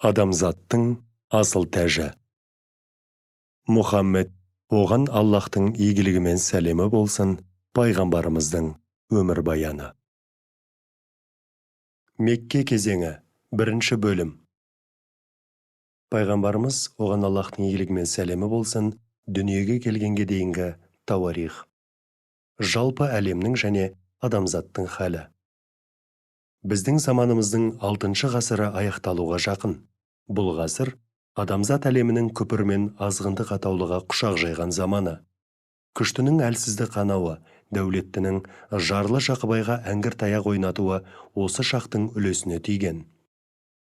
Адамзаттың асыл тәжі. Мұхаммед, оған Аллаһтың игілігі мен сәлемі болсын, пайғамбарымыздың өмірбаяны. Мекке кезеңі, бірінші бөлім. Пайғамбарымыз, оған Аллаһтың игілігі мен сәлемі болсын, дүниеге келгенге дейінгі тауарих. Жалпы әлемнің және адамзаттың халі. Біздің заманымыздың 6 ғасыры аяқталуға жақын. Бұл ғасыр адамзат әлемінің күпір мен азғындық атаулыға құшақ жайған заманы. Күштінің әлсізді қанауы, дәулеттінің жарлы жақыбайға әңгір таяқ ойнатуы осы шақтың үлесіне тиген.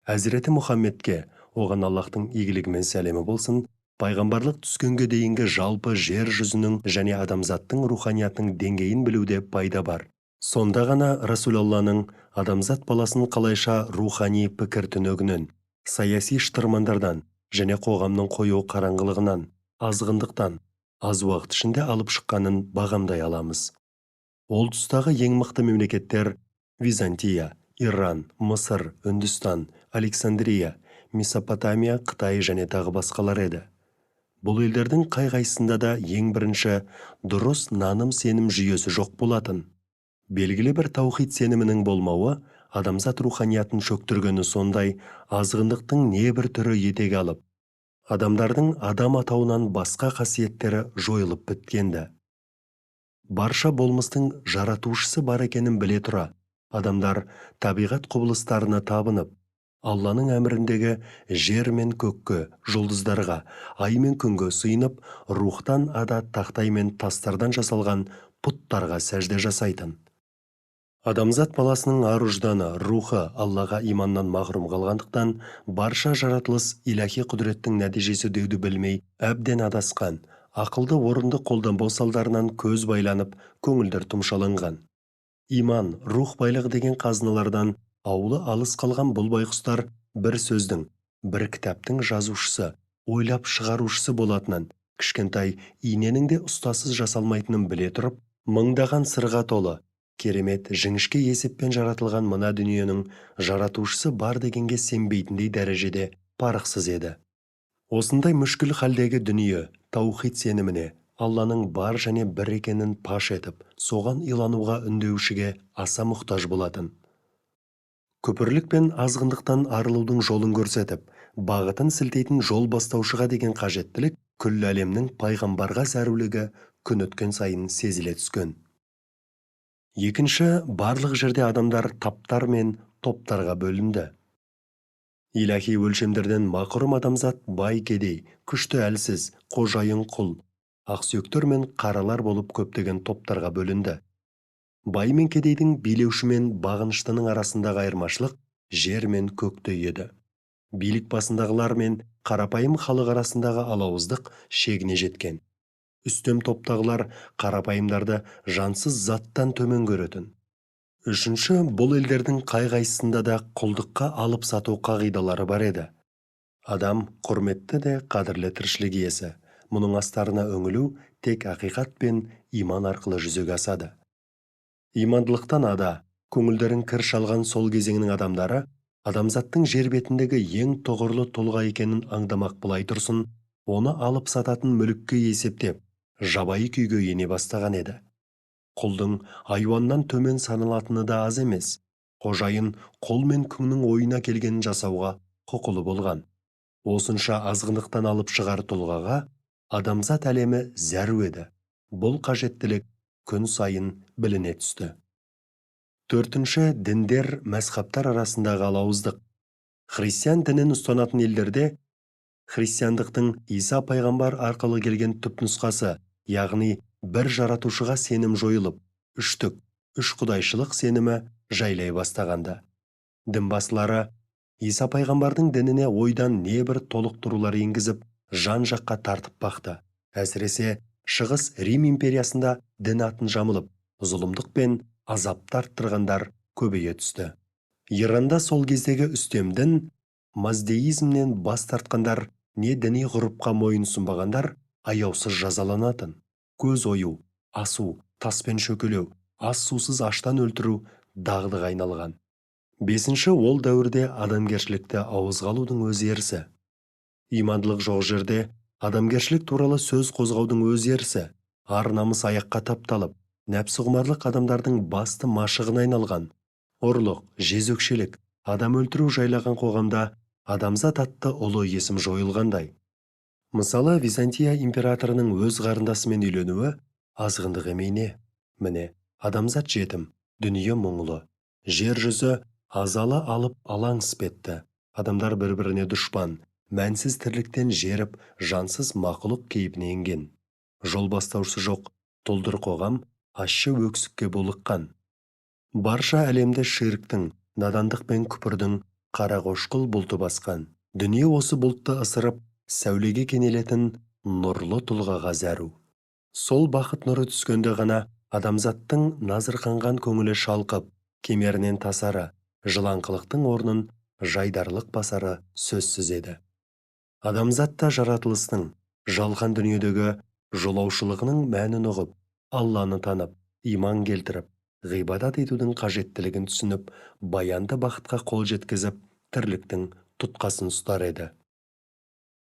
Әзіреті Мұхаммедке, оған Аллаһтың игілігі мен сәлемі болсын, пайғамбарлық түскенге дейінгі жалпы жер жүзінің және адамзаттың руханиятының деңгейін білуде пайда бар. Сонда ғана Расулалланың адамзат баласын қалайша рухани пікір түнегінен, саяси штырмандардан және қоғамның қою қараңғылығынан, азғындықтан аз уақыт ішінде алып шыққанын бағамдай аламыз. Ол тұстағы ең мықты мемлекеттер Византия, Иран, Мысыр, Үндістан, Александрия, Месопотамия, Қытай және тағы басқалар еді. Бұл елдердің қай-қайсысында да ең бірінші дұрыс наным-сенім жүйесі жоқ болатын. Белгілі бір таухид сенімінің болмауы адамзат руханиятын шөктіргені сондай, азғындықтың небір түрі етек алып, адамдардың адам атауынан басқа қасиеттері жойылып біткенді. Барша болмыстың жаратушысы бар екенін біле тұра, адамдар табиғат құбылыстарына табынып, Алланың әміріндегі жер мен көкке, жұлдыздарға, ай мен күнге сыйынып, рухтан ада тақтай мен тастардан жасалған пұттарға сәжде жасайтын. Адамзат баласының ар-ұжданы, рухы Аллаға иманнан мағрұм қалғандықтан, барша жаратылыс иләһи құдіреттің нәтижесі деуді білмей, әбден адасқан, ақылды орынды қолданбау салдарынан көз байланып, көңілдер тұмшаланған. Иман, рух байлығы деген қазыналардан аулы алыс қалған бұл байқұстар бір сөздің, бір кітаптың жазушысы, ойлап шығарушысы болатынын, кішкентай иненің де ұстасыз жасалмайтынын біле тұрып, мыңдаған сырға толы, керемет жіңішке есеппен жаратылған мына дүниенің жаратушысы бар дегенге сенбейтіндей дәрежеде парықсыз еді. Осындай мүшкіл халдегі дүние таухид сеніміне, Алланың бар және бір екенін паш етіп, соған илануға үндеушіге аса мұқтаж болатын. Күпірлік пен азғындықтан арылудың жолын көрсетіп, бағытын сілтейтін жол бастаушыға деген қажеттілік күллі әлемнің пайғамбарға зәрулігі күн өткен сайын сезіле түскен. Екінші, барлық жерде адамдар таптар мен топтарға бөлінді. Иләһи өлшемдерден мақұрым адамзат бай кедей, күшті әлсіз, қожайын құл, ақсүйектер мен қаралар болып көптеген топтарға бөлінді. Бай мен кедейдің, билеуші мен бағыныштының арасындағы айырмашылық жер мен көктей еді. Билік басындағылар мен қарапайым халық арасындағы алауыздық шегіне жеткен. Үстем топтағылар қарапайымдарды жансыз заттан төмен көретін. Үшінші, бұл елдердің қай-қайсысында да құлдыққа алып сату қағидалары бар еді. Адам құрметті де қадірлі тіршілік иесі. Мұның астарына үңілу тек ақиқат пен иман арқылы жүзеге асады. Имандылықтан ада, көңілдерін кір шалған сол кезеңнің адамдары адамзаттың жер бетіндегі ең тұғырлы тұлға екенін аңдамақ былай тұрсын, оны алып сататын мүлікке есептеп, жабайы күйге ене бастаған еді. Құлдың айуаннан төмен саналатыны да аз емес, қожайын құл мен күңнің ойына келгенін жасауға құқылы болған. Осынша азғындықтан алып шығар тұлғаға адамзат әлемі зәру еді. Бұл қажеттілік күн сайын біліне түсті. Төртінші, діндер, мәзһабтар арасындағы алауыздық. Христиан дінін ұстанатын елдерде христиандықтың Иса пайғамбар арқылы келген түпнұсқасы, яғни бір жаратушыға сенім жойылып, үштік, үш құдайшылық сенімі жайлай бастағанда. Дінбасылары Иса пайғамбардың дініне ойдан небір толықтырулар енгізіп, жан-жаққа тартып бақты. Әсіресе Шығыс Рим империясында дін атын жамылып, зұлымдық пен азапты арттырғандар көбейе түсті. Иранда сол кездегі үстем дін маздеизмнен бас тартқандар, не діни ғұрыпқа мойын ұсынбағандар аяусыз жазаланатын. Көз ою, асу, таспен шөкелеу, ас сусыз аштан өлтіру дағдыға айналған. Бесінші, ол дәуірде адамгершілікті ауызға алудың өзі ерсі. Имандылық жоқ жерде адамгершілік туралы сөз қозғаудың өзі ерсі. Ар-намыс аяққа тапталып, нәпсіқұмарлық адамдардың басты машығына айналған. Ұрлық, жезөкшелік, адам өлтіру жайлаған қоғамда адамзат атты ұлы есім жойылғандай. Мысалы, Византия императорының өз қарындасымен үйленуі азғындық емей не? Міне, адамзат жетім, дүние мұңлы. Жер жүзі азалы алып алаң іспетті. Адамдар бір-біріне дұшпан, мәнсіз тірліктен жеріп, жансыз мақұлық кейпіне енген. Жол бастаушысы жоқ, тұлдыр қоғам ащы өксікке булыққан. Барша әлемді ширктің, надандық пен күпірдің қарақошқыл бұлты басқан. Дүние осы бұлтты ысырып, сәулеге кенелетін нұрлы тұлғаға зәру. Сол бақыт нұры түскенде ғана адамзаттың назырқанған көңілі шалқып, кемерінен тасары, жылаңқылықтың орнын жайдарлық басары сөзсіз еді. Адамзат та жаратылыстың, жалған дүниедегі жолаушылығының мәнін ұғып, Алланы танып, иман келтіріп, ғибадат етудің қажеттілігін түсініп, баянды бақытқа қол жеткізіп, тірліктің тұтқасын ұстар еді.